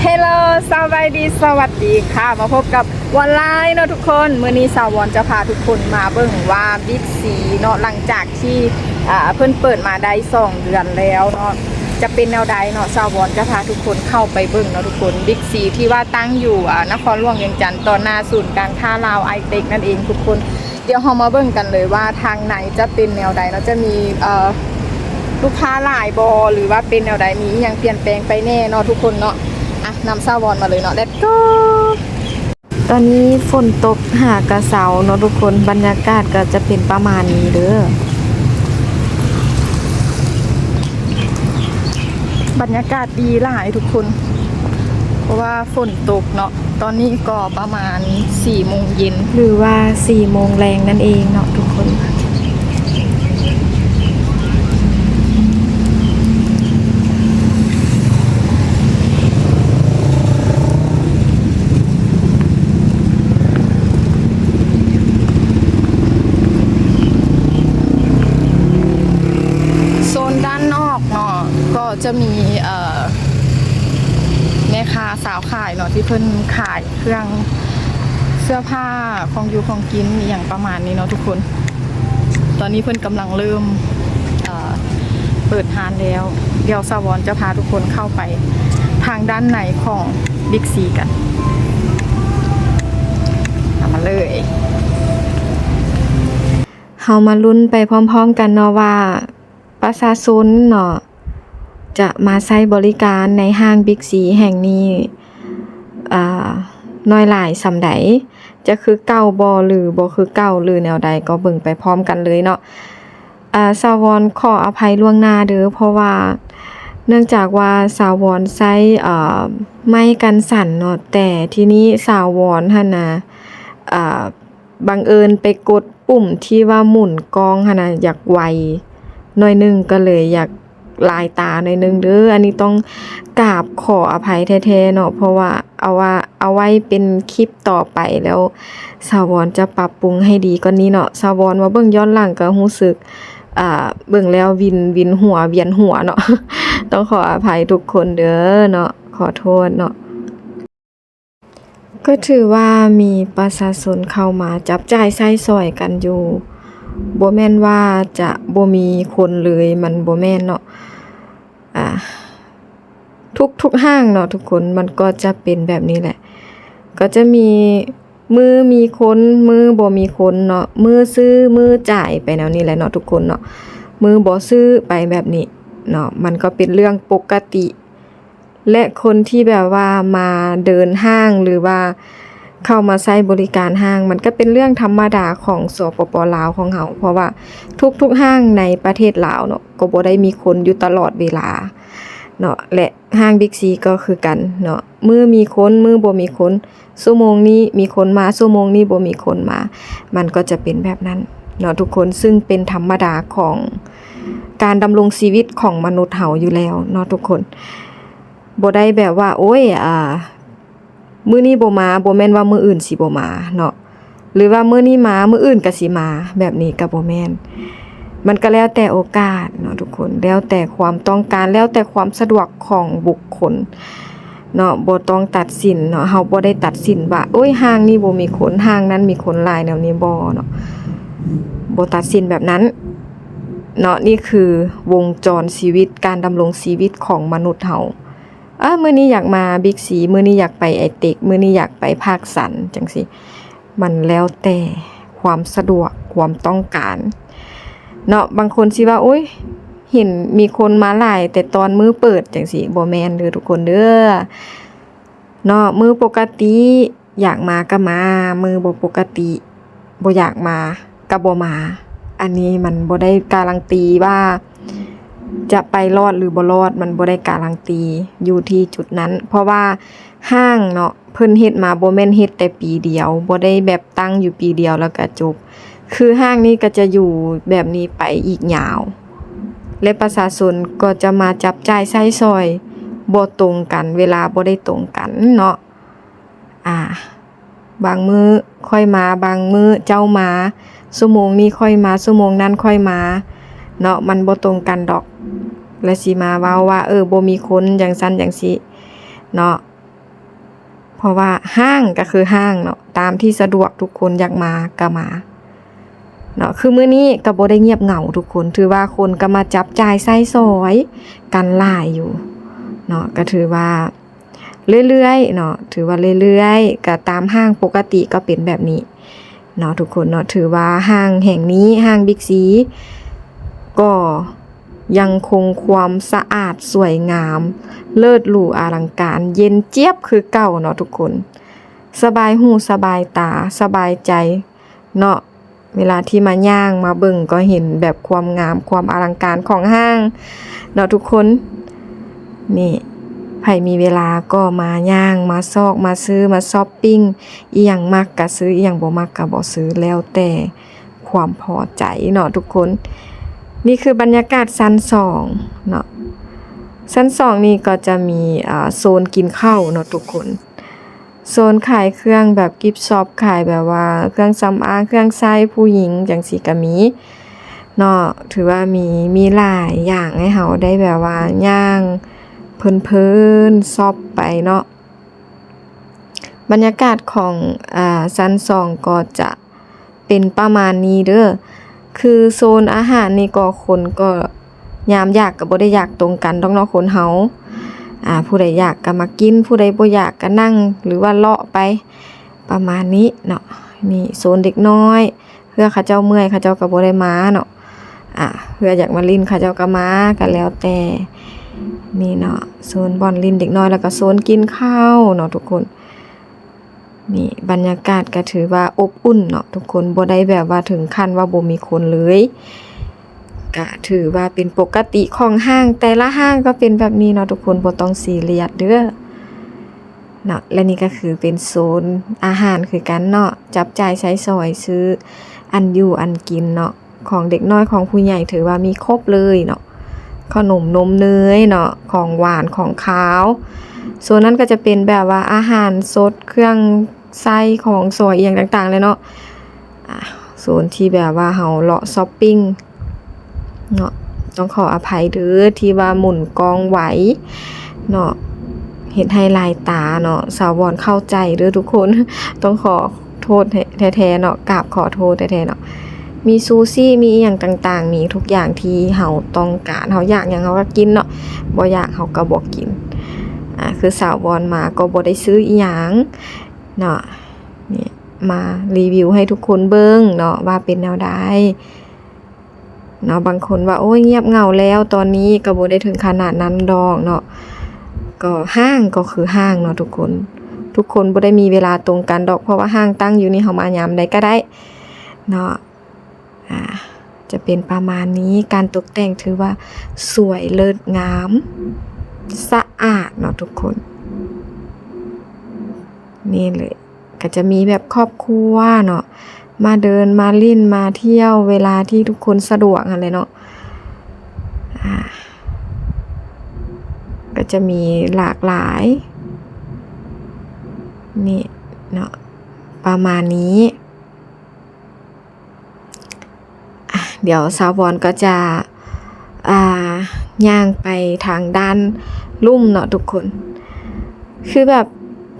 ເຮລໂລ ສະບາຍດີ ສະຫວັດດີຄ່ະ ມາພົບກັບວອນລາຍເນາະທຸກຄົນ. ມື້ນີ້ສາວວອນຈະພາທຸກຄົນມາເບິ່ງວ່າ ບິກຊີ ເນາະ ຫຼັງຈາກທີ່ ອ່າ ເພິ່ນເປີດມາໄດ້ສອງເດືອນແລ້ວເນາະ ຈະເປັນແນວໃດເນາະ. ສາວວອນຈະພາທຸກຄົນເຂົ້າໄປເບິ່ງເນາະທຸກຄົນ. ບິກຊີ ທີ່ວ່າຕັ້ງຢູ່ ອ່າ ນະຄອນຫຼວງວຽງຈັນ ຕໍ່ໜ້າສູນການຄ້າລາວໄອເຕັກນັ້ນເອງທຸກຄົນ. ດຽວເຮົາມາເບິ່ງກັນເລີຍວ່າທາງໃນຈະເປັນແນວໃດເນາະ ຈະມີ ເອີ ລູກຄ້າຫຼາຍບໍ່ ຫຼືວ່າເປັນແນວໃດ ມີອີ່ຫຍັງປ່ຽນແປງໄປແດ່ເນາະທຸກຄົນເນາະ. ອ່ະ ນຳສາວວອນມາເລີຍເນາະ ເລັດໂກ. ຕອນນີ້ຝົນຕົກຫາກະເຊົາເນາະທຸກຄົນ ບັນຍາກາດກໍຈະເປັນປະມານນີ້ເດີ. ບັນຍາກາດດີຫຼາຍທຸກຄົນ ເພາະວ່າຝົນຕົກເນາະ. ຕອນນີ້ກໍປະມານສີ່ໂມງເຢັນ ຫຼືວ່າສີ່ໂມງແລງນັ້ນເອງເນາະທຸກຄົນ. ໂຊນດ້ານນອກເນາະ ກໍຈະມີ ເອີ ແມ່ຄ້າສາວຂາຍເນາະ ທີ່ເພິ່ນຂາຍ ເຄື່ອງເສື້ອຜ້າ ຂອງຢູ່ຂອງກິນ ອີ່ຫຍັງປະມານນີ້ເນາະທຸກຄົນ. ຕອນນີ້ເພິ່ນກຳລັງເລີ່ມ ເອີ ເປີດຮ້ານແລ້ວ. ດຽວສາວອນຈະພາທຸກຄົນເຂົ້າໄປທາງດ້ານໃນຂອງບິກຊີກັນ. ຕາມມາເລີຍ. ເຮົາມາລຸ້ນໄປພ້ອມໆກັນເນາະວ່າ ປະຊາຊົນເນາະ ຈະມາໃຊ້ບໍລິການໃນຫ້າງບິກຊີແຫ່ງນີ້ ເອີ ໜ້ອຍຫຼາຍສ່ຳໃດ? ຈະຄືເກົ່າບໍ່ ຫຼືບໍ່ຄືເກົ່າ ຫຼືແນວໃດ? ກໍເບິ່ງໄປພ້ອມກັນເລີຍເນາະ. ອາ ສາວອນຂໍອະໄພລ່ວງໜ້າເດີ ເພາະວ່າເນື່ອງຈາກວ່າສາວອນໃຊ້ ເອີ ໄມ້ກັນສັ່ນເນາະ ແຕ່ທີນີ້ສາວອນຫັ້ນນະ ເອີ ບັງເອີນໄປກົດປຸ່ມທີ່ວ່າໝູນກ້ອງຫັ້ນນະ ຢາກໄວໜ້ອຍໜຶ່ງ ກໍເລີຍຢາກລາຍຕາໜ້ອຍໜຶ່ງເດີ. ອັນນີ້ຕ້ອງກາບຂໍອະໄພແທ້ໆເນາະ ເພາະວ່າເອົາວ່າ ເອົາໄວ້ເປັນຄລິບຕໍ່ໄປ ແລ້ວສາວອນຈະປັບປຸງໃຫ້ດີກວ່ານີ້ເນາະ. ສາວອນມາເບິ່ງຍ້ອນຫຼັງກໍຮູ້ສຶກ ອ່າ ເບິ່ງແລ້ວວິນ ວິນຫົວ ວຽນຫົວເນາະ. ຕ້ອງຂໍອະໄພທຸກຄົນເດີເນາະ ຂໍໂທດເນາະ. ກໍຖືວ່າມີປະຊາຊົນເຂົ້າມາຈັບຈ່າຍໃຊ້ສອຍກັນຢູ່ ບໍ່ແມ່ນວ່າຈະບໍ່ມີຄົນເລີຍ ມັນບໍ່ແມ່ນເນາະ. ອ່າ ທຸກໆຫ້າງເນາະທຸກຄົນ ມັນກໍຈະເປັນແບບນີ້ແຫຼະ ກໍຈະມີມື້ມີຄົນ ມື້ບໍ່ມີຄົນເນາະ ມື້ຊື້ມື້ຈ່າຍໄປແນວນີ້ແຫຼະເນາະທຸກຄົນເນາະ ມື້ບໍ່ຊື້ໄປແບບນີ້ເນາະ ມັນກໍເປັນເລື່ອງປົກກະຕິ. ແລະ ຄົນທີ່ແບບວ່າມາເດີນຫ້າງ ຫຼືວ່າເຂົ້າມາໃຊ້ບໍລິການຫ້າງ ມັນກໍເປັນເລື່ອງທຳມະດາຂອງ ສປປ ລາວ ຂອງເຮົາ ເພາະວ່າທຸກໆຫ້າງໃນປະເທດລາວເນາະ ກໍບໍ່ໄດ້ມີຄົນຢູ່ຕະຫຼອດເວລາເນາະ ແລະ ຫ້າງບິກຊີກໍຄືກັນເນາະ ມື້ມີຄົນ ມື້ບໍ່ມີຄົນ ຊົ່ວໂມງນີ້ມີຄົນມາ ຊົ່ວໂມງນີ້ບໍ່ມີຄົນມາ ມັນກໍຈະເປັນແບບນັ້ນເນາະທຸກຄົນ ຊຶ່ງເປັນທຳມະດາຂອງການດຳລົງຊີວິດຂອງມະນຸດເຮົາຢູ່ແລ້ວເນາະທຸກຄົນ. ບໍ່ໄດ້ແບບວ່າ ໂອ້ຍ ອ່າ ມື້ນີ້ບໍ່ມາ ບໍ່ແມ່ນວ່າມື້ອື່ນຊິບໍ່ມາເນາະ ຫຼືວ່າມື້ນີ້ມາ ມື້ອື່ນກໍຊິມາ ແບບນີ້ກໍບໍ່ແມ່ນ. ມັນກໍແລ້ວແຕ່ໂອກາດເນາະທຸກຄົນ ແລ້ວແຕ່ຄວາມຕ້ອງການ ແລ້ວແຕ່ຄວາມສະດວກຂອງບຸກຄົນເນາະ ບໍ່ຕ້ອງຕັດສິນເນາະ ເຮົາບໍ່ໄດ້ຕັດສິນວ່າ ໂອ້ຍ ຫ້າງນີ້ບໍ່ມີຄົນ ຫ້າງນັ້ນມີຄົນຫຼາຍແນວນີ້ ບໍ່ເນາະ ບໍ່ຕັດສິນແບບນັ້ນເນາະ. ນີ້ຄືວົງຈອນຊີວິດ ການດຳລົງຊີວິດຂອງມະນຸດເຮົາ. ອາ ມື້ນີ້ຢາກມາບິກຊີ ມື້ນີ້ຢາກໄປໄອເຕັກ ມື້ນີ້ຢາກໄປພາກສັນ ຈັ່ງຊີ້ ມັນແລ້ວແຕ່ຄວາມສະດວກ ຄວາມຕ້ອງການເນາະ. ບາງຄົນຊິວ່າ ໂອ້ຍ ເຫັນມີຄົນມາຫຼາຍແຕ່ຕອນມື້ເປີດ ຈັ່ງຊີ້ ບໍ່ແມ່ນເດີທຸກຄົນເດີເນາະ. ມື້ປົກກະຕິ ຢາກມາກໍມາ ມື້ບໍ່ປົກກະຕິ ບໍ່ຢາກມາກໍບໍ່ມາ. ອັນນີ້ມັນບໍ່ໄດ້ກາລັນຕີວ່າຈະໄປລອດ ຫຼື ບໍ່ລອດ ມັນບໍ່ໄດ້ກາລັນຕີຢູ່ທີ່ຈຸດນັ້ນ ເພາະວ່າຫ້າງເນາະ ເພິ່ນເຮັດມາບໍ່ແມ່ນເຮັດແຕ່ປີດຽວ ບໍ່ໄດ້ແບບຕັ້ງຢູ່ປີດຽວແລ້ວກໍຈົບ ຄືຫ້າງນີ້ກໍຈະຢູ່ແບບນີ້ໄປອີກຍາວ ແລະ ປະຊາຊົນກໍຈະມາຈັບຈ່າຍໃຊ້ສອຍບໍ່ຕົງກັນ ເວລາບໍ່ໄດ້ຕົງກັນເນາະ. ອາ ບາງມື້ຂ້ອຍມາ ບາງມື້ເຈົ້າມາ ຊົ່ວໂມງນີ້ຂ້ອຍມາ ຊົ່ວໂມງນັ້ນຂ້ອຍມາເນາະ ມັນບໍ່ຕົງກັນດອກ ແລະ ຊິມາເວົ້າວ່າ ເອີ ບໍ່ມີຄົນ ຈັ່ງຊັ້ນຈັ່ງຊີ້ເນາະ. ເພາະວ່າຫ້າງກໍຄືຫ້າງເນາະ ຕາມທີ່ສະດວກ ທຸກຄົນຢາກມາກໍມາເນາະ. ຄືມື້ນີ້ກໍບໍ່ໄດ້ງຽບເຫງົາທຸກຄົນ ຖືວ່າຄົນກໍມາຈັບຈ່າຍໃຊ້ສອຍກັນຫຼາຍຢູ່ເນາະ ກໍຖືວ່າເລື້ອຍໆເນາະ ຖືວ່າເລື້ອຍໆ ກໍຕາມຫ້າງປົກກະຕິກໍເປັນແບບນີ້ເນາະທຸກຄົນເນາະ. ຖືວ່າຫ້າງແຫ່ງນີ້ ຫ້າງບິກຊີ ກໍ ຍັງຄົງຄວາມສະອາດສວຍງາມ ເລີດຫຼູອະລັງການ ເຢັນຈຽບຄືເກົ່າເນາະທຸກຄົນ. ສະບາຍຫູສະບາຍຕາ ສະບາຍໃຈເນາະ ເວລາທີ່ມາຍ່າງມາເບິ່ງກໍເຫັນແບບຄວາມງາມ ຄວາມອະລັງການຂອງຫ້າງເນາະທຸກຄົນ. ນີ້ ໃຜມີເວລາກໍມາຍ່າງ ມາຊອກ ມາຊື້ ມາຊັອບປິງ ອີ່ຫຍັງມັກກະຊື້ ອີ່ຫຍັງບໍ່ມັກກະບໍ່ຊື້ ແລ້ວແຕ່ ຄວາມພໍໃຈເນາະທຸກຄົນ. ນີ້ຄືບັນຍາກາດຊັ້ນສອງເນາະ. ຊັ້ນສອງນີ້ກໍຈະມີ ອາ ໂຊນກິນເຂົ້າເນາະທຸກຄົນ. ໂຊນຂາຍເຄື່ອງແບບກິບຊັອບ ຂາຍແບບວ່າເຄື່ອງສຳອາງ ເຄື່ອງໃຊ້ຜູ້ຍິງ ຈັ່ງຊີ້ກໍມີເນາະ. ຖືວ່າມີ ມີຫຼາຍຢ່າງໃຫ້ເຮົາໄດ້ແບບວ່າຍ່າງເພີນໆຊັອບໄປເນາະ. ບັນຍາກາດຂອງ ອາ ຊັ້ນສອງກໍຈະ ເປັນປະມານນີ້ເດີ. ຄືໂຊນອາຫານນີ້ກໍຄົນກໍຍາມຢາກກໍບໍ່ໄດ້ຢາກຕົງກັນດອກເນາະຄົນເຮົາ. ອາ ຜູ້ໃດຢາກກໍມາກິນ ຜູ້ໃດບໍ່ຢາກກໍນັ່ງ ຫຼືວ່າເລາະໄປ ປະມານນີ້ເນາະ. ນີ້ໂຊນເດັກນ້ອຍ ເພື່ອເຂົາເຈົ້າເມື່ອຍ ເຂົາເຈົ້າກໍບໍ່ໄດ້ມາເນາະ. ອາ ເພື່ອຢາກມາຫຼິ້ນ ເຂົາເຈົ້າກໍມາ ກໍແລ້ວແຕ່. ນີ້ເນາະ ໂຊນບ່ອນຫຼິ້ນເດັກນ້ອຍ ແລ້ວກໍໂຊນກິນເຂົ້າເນາະທຸກຄົນ. ນີ້ບັນຍາກາດກໍຖືວ່າອົບອຸ່ນເນາະທຸກຄົນ ບໍ່ໄດ້ແບບວ່າເຖິງຂັ້ນວ່າບໍ່ມີຄົນເລີຍ ກະຖືວ່າເປັນປົກກະຕິຂອງຫ້າງ ແຕ່ລະຫ້າງກໍເປັນແບບນີ້ເນາະທຸກຄົນ ບໍ່ຕ້ອງຊີຣຽສເດີເນາະ. ແລະນີ້ກໍຄືເປັນໂຊນອາຫານຄືກັນເນາະ ຈັບຈ່າຍໃຊ້ສອຍ ຊື້ອັນຢູ່ອັນກິນເນາະ. ຂອງເດັກນ້ອຍຂອງຜູ້ໃຫຍ່ຖືວ່າມີຄົບເລີຍເນາະ ຂະໜົມນົມເນີຍເນາະ ຂອງຫວານຂອງຄາວ. ໂຊນນັ້ນກໍຈະເປັນແບບວ່າອາຫານສົດ ເຄື່ອງໃຊ້ຂອງສອຍອີ່ຫຍັງຕ່າງໆແຫຼະເນາະ. ອາ ໂຊນທີ່ແບບວ່າເຮົາເລາະຊັອບປິງເນາະ ຕ້ອງຂໍອະໄພເດີທີ່ວ່າໝູນກ້ອງໄວເນາະ ເຮັດໃຫ້ລາຍຕາເນາະ ສາວວອນເຂົ້າໃຈເດີທຸກຄົນ ຕ້ອງຂໍ ໂທດແທ້ໆເນາະ ກາບຂໍໂທດແທ້ໆເນາະ. ມີຊູຊິ ມີອີ່ຫຍັງຕ່າງໆ ມີທຸກຢ່າງທີ່ເຮົາຕ້ອງການ ເຮົາຢາກຫຍັງເຮົາກໍກິນເນາະ ບໍ່ຢາກເຮົາກໍບໍ່ກິນ. ອາ ຄືສາວບອນມາກໍບໍ່ໄດ້ຊື້ອີ່ຫຍັງເນາະ. ນີ້ ມາຣີວິວໃຫ້ທຸກຄົນເບິ່ງເນາະ ວ່າເປັນແນວໃດ ເນາະ. ບາງຄົນວ່າ ໂອ້ຍ ງຽບເຫງົາແລ້ວ ຕອນນີ້ກໍບໍ່ໄດ້ເຖິງຂະໜາດນັ້ນດອກເນາະ. ກໍຫ້າງກໍຄືຫ້າງເນາະທຸກຄົນ ທຸກຄົນບໍ່ໄດ້ມີເວລາຕົງກັນດອກ ເພາະວ່າຫ້າງຕັ້ງຢູ່ນີ້ ເຮົາມາຍາມໃດກໍໄດ້ເນາະ. ອາ ຈະເປັນປະມານນີ້ ການຕົກແຕ່ງຖືວ່າສວຍເລີດງາມ ສະອາດເນາະທຸກຄົນ ນີ້ເລີຍ. ກໍຈະມີແບບຄອບຄົວເນາະ ມາເດີນມາຫຼິ້ນມາທ່ຽວ ເວລາທີ່ທຸກຄົນສະດວກຫັ້ນແຫຼະເນາະ. ອາ ກໍຈະມີຫຼາກຫຼາຍ ນີ້ເນາະ ປະມານນີ້. ອາ ດຽວສາວບອນກໍຈະ ອາ ຍ່າງໄປທາງດ້ານລຸ່ມເນາະທຸກຄົນ ຄືແບບ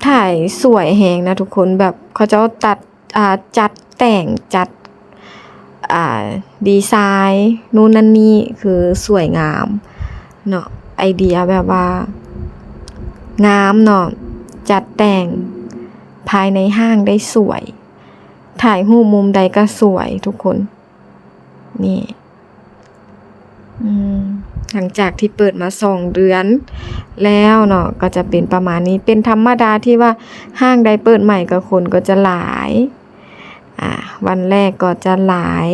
ຖ່າຍສວຍແຮງນະທຸກຄົນ ແບບເຂົາເຈົ້າຕັດ ອາ ຈັດແຕ່ງ ຈັດ ອາ ດີໄຊນູ້ນນັ້ນນີ້ ຄືສວຍງາມເນາະ ໄອເດຍແບບວ່າງາມເນາະ ຈັດແຕ່ງພາຍໃນຫ້າງໄດ້ສວຍ ຖ່າຍຮູບມຸມໃດກໍສວຍທຸກຄົນ. ນີ້ ອືມ ຫຼັງຈາກທີ່ເປີດມາສອງເດືອນແລ້ວເນາະ ກໍຈະເປັນປະມານນີ້. ເປັນທຳມະດາທີ່ວ່າຫ້າງໃດເປີດໃໝ່ກໍຄົນກໍຈະຫຼາຍ ອາ ວັນແລກກໍຈະຫຼາຍ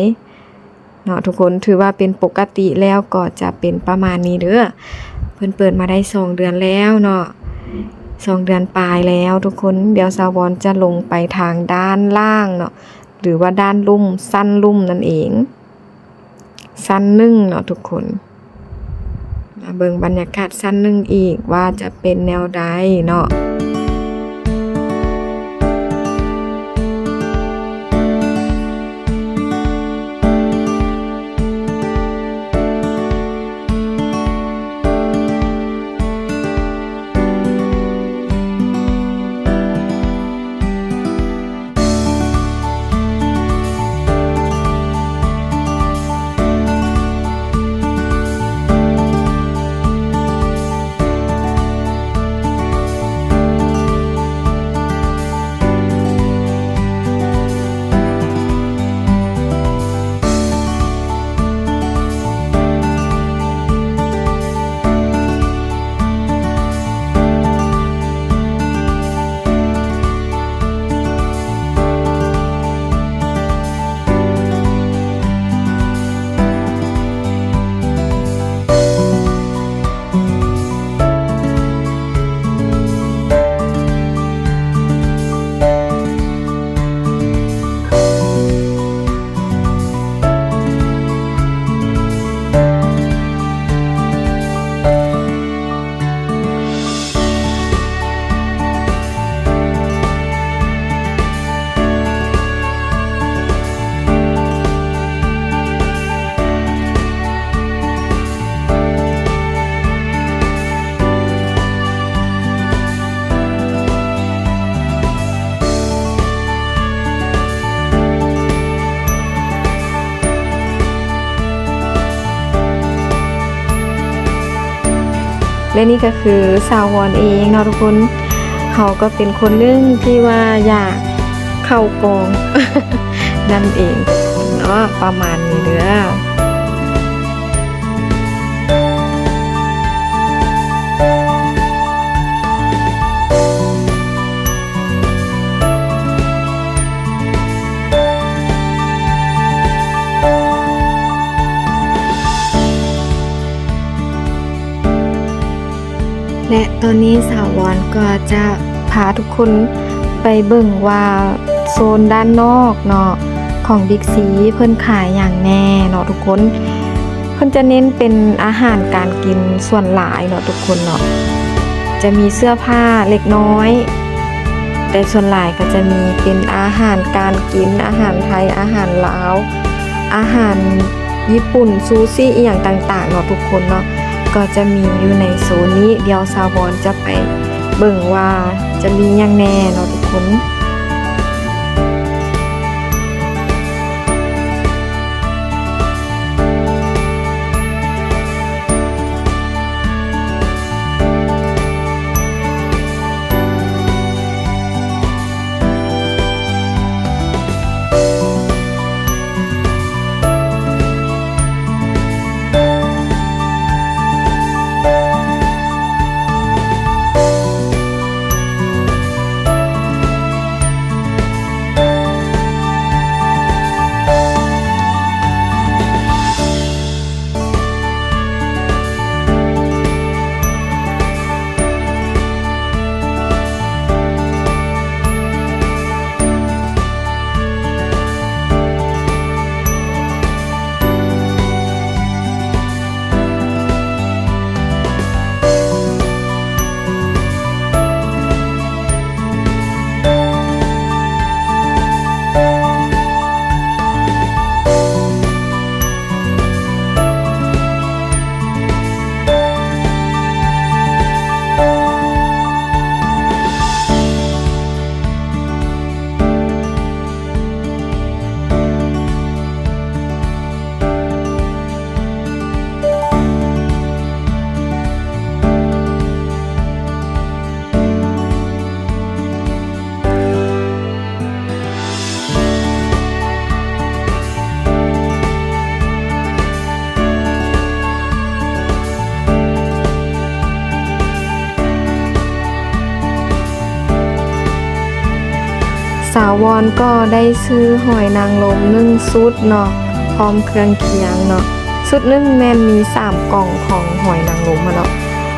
ເນາະທຸກຄົນ ຖືວ່າເປັນປົກກະຕິແລ້ວ ກໍຈະເປັນປະມານນີ້ເດີ. ເພິ່ນເປີດມາໄດ້ສອງເດືອນແລ້ວເນາະ ສອງເດືອນປາຍແລ້ວທຸກຄົນ. ດຽວສາວອນຈະລົງໄປທາງດ້ານລ່າງເນາະ ຫຼືວ່າດ້ານລຸ່ມ ຊັ້ນລຸ່ມນັ້ນເອງ ຊັ້ນໜຶ່ງເນາະທຸກຄົນ. ມາເບິ່ງບັນຍາກາດຊັ້ນໜຶ່ງອີກວ່າຈະເປັນແນວໃດເນາະ. ແລະນີ້ກໍຄືສາວວອນເອງເນາະທຸກຄົນ, ເຮົາກໍເປັນຄົນໜຶ່ງທີ່ວ່າຢາກເຂົ້າກອງນັ້ນເອງເນາະ, ປະມານນີ້ເດີ້. ແລະຕອນນີ້ສາວວອນກໍຈະພາທຸກຄົນໄປເບິ່ງວ່າໂຊນດ້ານນອກເນາະ ຂອງບິກຊີເພິ່ນຂາຍຫຍັງແດ່ເນາະທຸກຄົນ. ເພິ່ນຈະເນັ້ນເປັນອາຫານການກິນສ່ວນຫຼາຍເນາະທຸກຄົນເນາະ, ຈະມີເສື້ອຜ້າເລັກນ້ອຍ ແຕ່ສ່ວນຫຼາຍກໍຈະມີເປັນອາຫານການກິນ, ອາຫານໄທ, ອາຫານລາວ, ອາຫານຍີ່ປຸ່ນ, ຊູຊິ ອີ່ຫຍັງຕ່າງໆເນາະທຸກຄົນເນາະ, ກໍຈະມີຢູ່ໃນໂຊນນີ້. ດຽວສາວວອນຈະໄປເບິ່ງວ່າຈະມີຫຍັງແດ່ເນາະທຸກຄົນ. ສາວວອນກໍໄດ້ຊື້ຫອຍນາງລົມໜຶ່ງຊຸດເນາະ ພ້ອມເຄື່ອງຄຽງເນາະ. ຊຸດໜຶ່ງແມ່ນມີສາມກ່ອງຂອງຫອຍນາງລົມຫັ້ນເນາະ,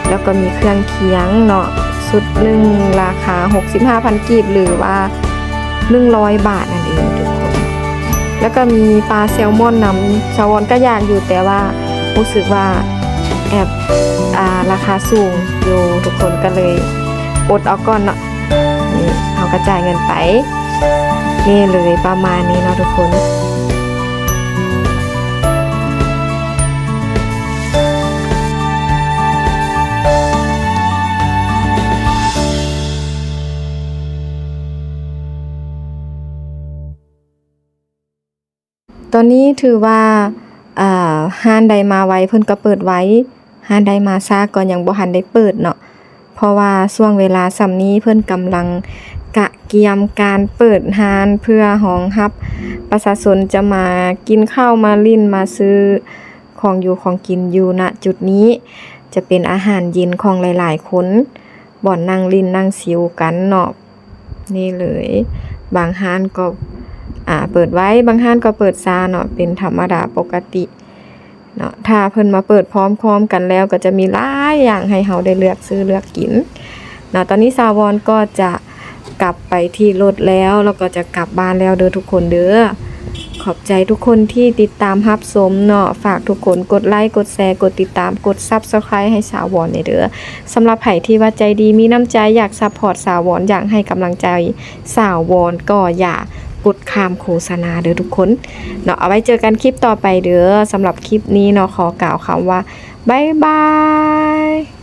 ແລ້ວກໍມີເຄື່ອງຄຽງເນາະ. ຊຸດໜຶ່ງລາຄາຫົກສິບຫ້າພັນກີບ ຫຼືວ່າໜຶ່ງຮ້ອຍບາດນັ້ນເອງທຸກຄົນ. ແລ້ວກໍມີປາແຊວມອນນຳ, ສາວວອນກໍຢາກຢູ່ ແຕ່ວ່າຮູ້ສຶກວ່າແອບ ອ່າ ລາຄາສູງຢູ່ທຸກຄົນ, ກໍເລີຍອົດເອົາກ່ອນເນາະ. ນີ້ ເຮົາກໍຈ່າຍເງິນໄປ ນີ້ເລີຍ ປະມານນີ້ເນາະທຸກຄົນ. ຕອນນີ້ຖືວ່າ ເອີ ຮ້ານໃດມາໄວເພິ່ນກໍເປີດໄວ, ຮ້ານໃດມາຊ້າກໍຍັງບໍ່ທັນໄດ້ເປີດເນາະ. ເພາະວ່າຊ່ວງເວລາສ່ຳນີ້ເພິ່ນກຳລັງກະກຽມການເປີດຮ້ານ ເພື່ອຮອງຮັບປະຊາຊົນຈະມາກິນເຂົ້າ ມາຫຼິ້ນ ມາຊື້ຂອງຢູ່ຂອງກິນຢູ່ ນະຈຸດນີ້ຈະເປັນອາຫານເຢັນຂອງຫຼາຍໆຄົນ ບ່ອນນັ່ງຫຼິ້ນນັ່ງຊິວກັນເນາະ. ນີ້ເລີຍ ບາງຮ້ານກໍ ອ່າ ເປີດໄວ ບາງຮ້ານກໍເປີດຊ້າເນາະ ເປັນທຳມະດາປົກກະຕິເນາະ. ຖ້າເພິ່ນມາເປີດພ້ອມໆກັນແລ້ວ ກໍຈະມີຫຼາຍຢ່າງໃຫ້ເຮົາໄດ້ເລືອກຊື້ເລືອກກິນເນາະ. ຕອນນີ້ສາວອນກໍຈະກັບໄປທີ່ລົດແລ້ວ ແລ້ວກໍຈະກັບບ້ານແລ້ວເດີທຸກຄົນເດີ. ຂອບໃຈທຸກຄົນທີ່ຕິດຕາມຮັບຊົມເນາະ. ຝາກທຸກຄົນກົດໄລ ກົດແຊ ກົດຕິດຕາມ ກົດ Subscribe ໃຫ້ສາວອນແດ່ເດີ. ສຳລັບໃຜທີ່ວ່າໃຈດີມີນ້ຳໃຈ ຢາກຊັບພອດສາວອນ ຢາກໃຫ້ກຳລັງໃຈສາວອນ ກໍຢ່າກົດຂ້າມໂຄສະນາເດີທຸກຄົນເນາະ. ເອົາໄວ້ເຈີກັນຄລິບຕໍ່ໄປເດີ. ສຳລັບຄລິບນີ້ເນາະ ຂໍກ່າວຄຳວ່າ ບາຍບາຍ.